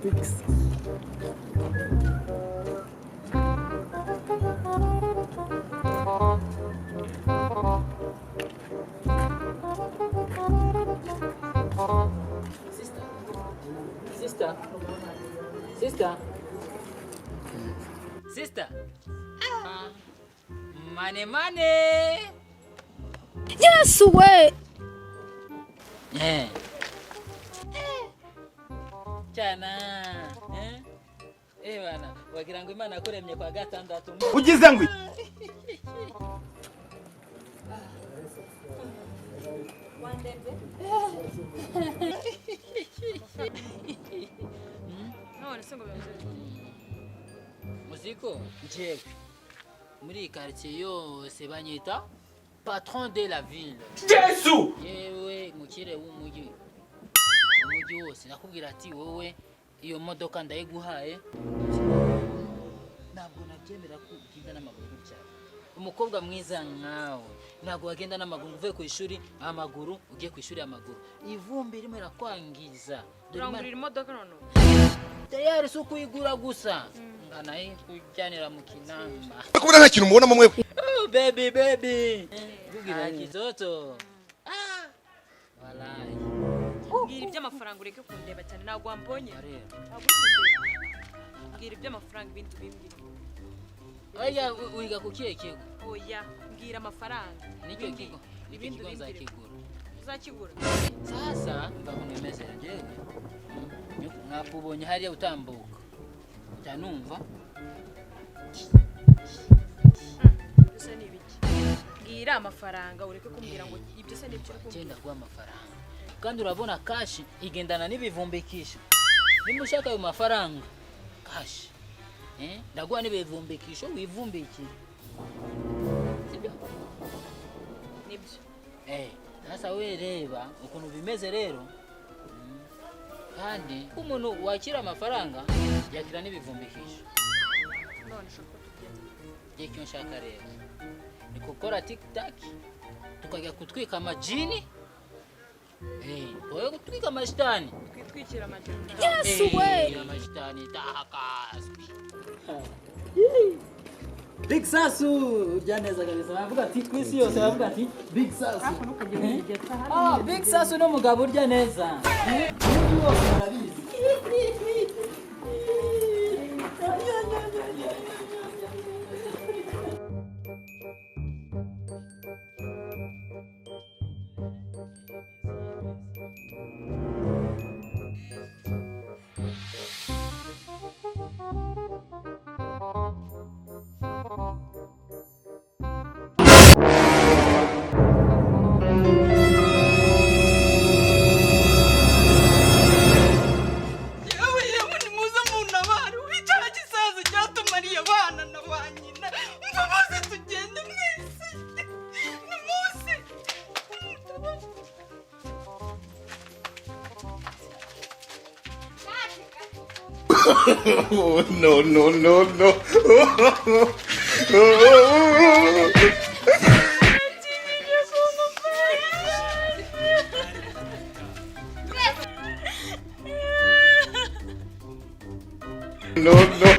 Big Sasu. Sister. Sister. Sister. Sister. Ah. Money, money. Yesu we! Eh. Cyana. Eh? Eh bana, wagira ngo Imana yakuremye kwa gatandatu. Ugize ngo Wandebye. None se ngo bimeze bite? Muziko, njyewe muri iyi quartier yose banyita patron de la ville. Yesu. Yewe mukire w'umujyi, umujyi wose nakubwira ati wowe iyo modoka ndayiguhaye, ntabwo nabyemera ko ugenda n'amaguru gutya. Umukobwa mwiza nkawe ntabwo wagenda n'amaguru, uvuye ku ishuri amaguru, ugiye ku ishuri amaguru, ivumbi ririmo rirakwangiza. Dore Imana- Urangurira imodoka none? Tayari si ukuyigura gusa, nkanayikujyanira mu kinamba. Kubona nta kintu mubonamo mwebwe. Oh, baby baby, ah, kitoto, ah, walahi. Mbwira iby'amafaranga ureke kundeba cyane, ntabwo wambonye. Areba. Ntabwo uri kundeba. Mbwira iby'amafaranga, ibindi ubimbwire. Oya, wiga ku kihe kigo? Oya, mbwira amafaranga. Nicyo Ibindi- kigo nicyo ibindi kigo ubimbwire. nzakigura. Uzakigura? Sasa mva ukuntu bimeze, njyewe mwakubonye hariya utambuka, ndanumva. Ibyo se ni ibiki? Mbwira amafaranga ureke kumbwira ngo ibyo se ni ibyo uri kumbwira. Genda guha amafaranga, kandi urabona cash igendana n'ibivumbikisho. Nimba ushaka ayo mafaranga cash, eh, ndaguha n'ibivumbikisho wivumbikire, sibyo? Nibyo. Eh, sasa we reba ukuntu bimeze rero. Kandi umuntu wakira amafaranga yakira n'ibivumbikisho. None ushaka ko tugenza? Njye icyo nshaka rero ni gukora tiktak, tukajya kutwika amajini, eh, tukajya gutwika amashitani. Twitwikira amajyana. Yesu we! Eh, amashitani takaswi. Big Sasu urya neza kabisa, baravuga ati ku isi yose baravuga ati Big Sasu. Ah, Big Sasu ni umugabo urya neza. Umujyi wose barabizi. Yewe yewe, nimuze muntabare! Icyaha gisaza cyatumariye abana na ba nyina. Mva muze tugende mwese, nimuze muntabare. Oh, no, no, no, no. No, no.